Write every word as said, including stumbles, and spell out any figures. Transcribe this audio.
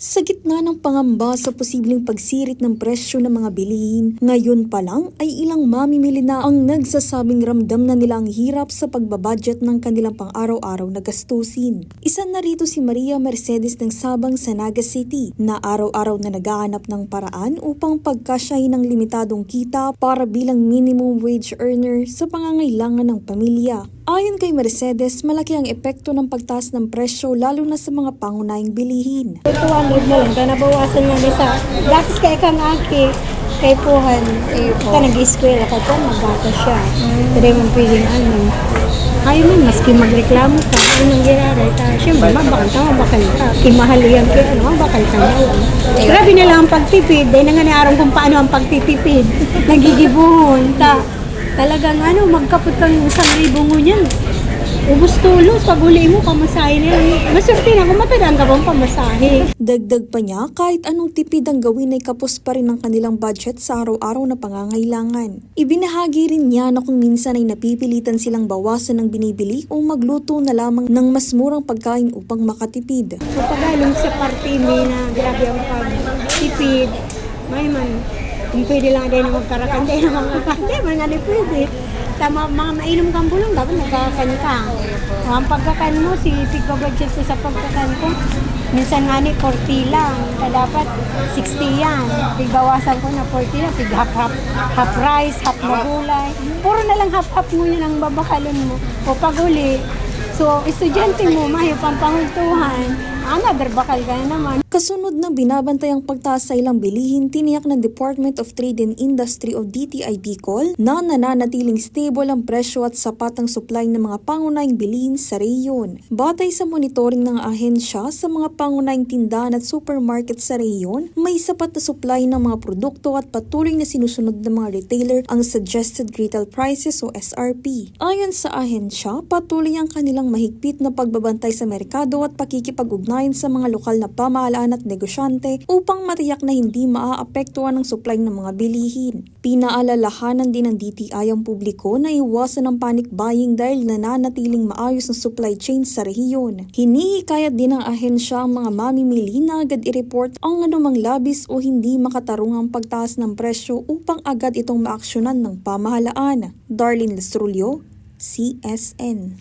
Sa gitna ng pangamba sa posibleng pagsirit ng presyo ng mga bilihin, ngayon pa lang ay ilang mamimili na ang nagsasabing ramdam na nila ang hirap sa pagbabudget ng kanilang pang-araw-araw na gastusin. Isa na rito si Maria Mercedes ng Sabang sa Naga City, na araw-araw na naghahanap ng paraan upang pagkasyahin ang limitadong kita para bilang minimum wage earner sa pangangailangan ng pamilya. Ayon kay Mercedes, malaki ang epekto ng pagtaas ng presyo, lalo na sa mga pangunahing bilihin. Two hundred na lang, kaya nabawasan nga na sa gatas kay kang aki, kay Puhan, eh, ka nag-eskwela ka po, magbata siya. Hindi mo pwedeng ano. Ayaw mo, maski magreklamo ka, ayaw nang giraray ka. Siyempre, mabakal ka, mabakal ka. Kimahal yan, kaya ano, mabakal ka na lang. Grabe na lang ang pagtipid, dahil na nga naaram kung paano ang pagtitipid. Nagigibuhon ka. Talagang ano, magkapot kang isang libo ngunyan. Ubus tulos, pag uli mo, pamasahe na yan. Maswerte na kung matadaan ka pang pamasahe. Dagdag pa niya, kahit anong tipid ang gawin ay kapos pa rin ang kanilang budget sa araw-araw na pangangailangan. Ibinahagi rin niya na kung minsan ay napipilitan silang bawasan ang binibili o magluto na lamang ng mas murang pagkain upang makatipid. Sa Tagalog, sa parte mi na grabe ang pagtipid. May man, kung pwede lang din na magkarakan, di na magkarakan, di man nga di pwede. Tama, mga mainom kang bulong, dapat nagkakakan ka. O, ang pagkakan mo, si tigpabudget ko sa pagkakan ko, minsan nga ni forty lang, kaya dapat sixty yan. Tigbawasan ko na forty lang, tig half, half, half rice, half na gulay. Puro na lang half-half mo yun ang babakalon mo. O pag uli, so, estudyante mo, mayo pang pangultuhan, another bakal ka na naman. Kasunod ng binabantayang pagtaas sa ilang bilihin, tiniyak ng Department of Trade and Industry o D T I Bicol na nananatiling stable ang presyo at sapat ang supply ng mga pangunahing bilihin sa rehiyon. Batay sa monitoring ng ahensya sa mga pangunahing tindahan at supermarket sa rehiyon, may sapat na supply ng mga produkto at patuloy na sinusunod ng mga retailer ang suggested retail prices o S R P. Ayon sa ahensya, patuloy ang kanilang mahigpit na pagbabantay sa merkado at pakikipag-ugnayan sa mga lokal na pamahalaan at negosyante upang matiyak na hindi maaapektuhan ang supply ng mga bilihin. Pinaalalahanan din ng D T I ang publiko na iwasan ang panic buying dahil nananatiling maayos ang supply chain sa rehiyon. Hinihikayat din ng ahensya ang mga mamimili na agad i-report ang anumang labis o hindi makatarungang pagtaas ng presyo upang agad itong maaksyonan ng pamahalaan. Darlene Lastrullo, C S N.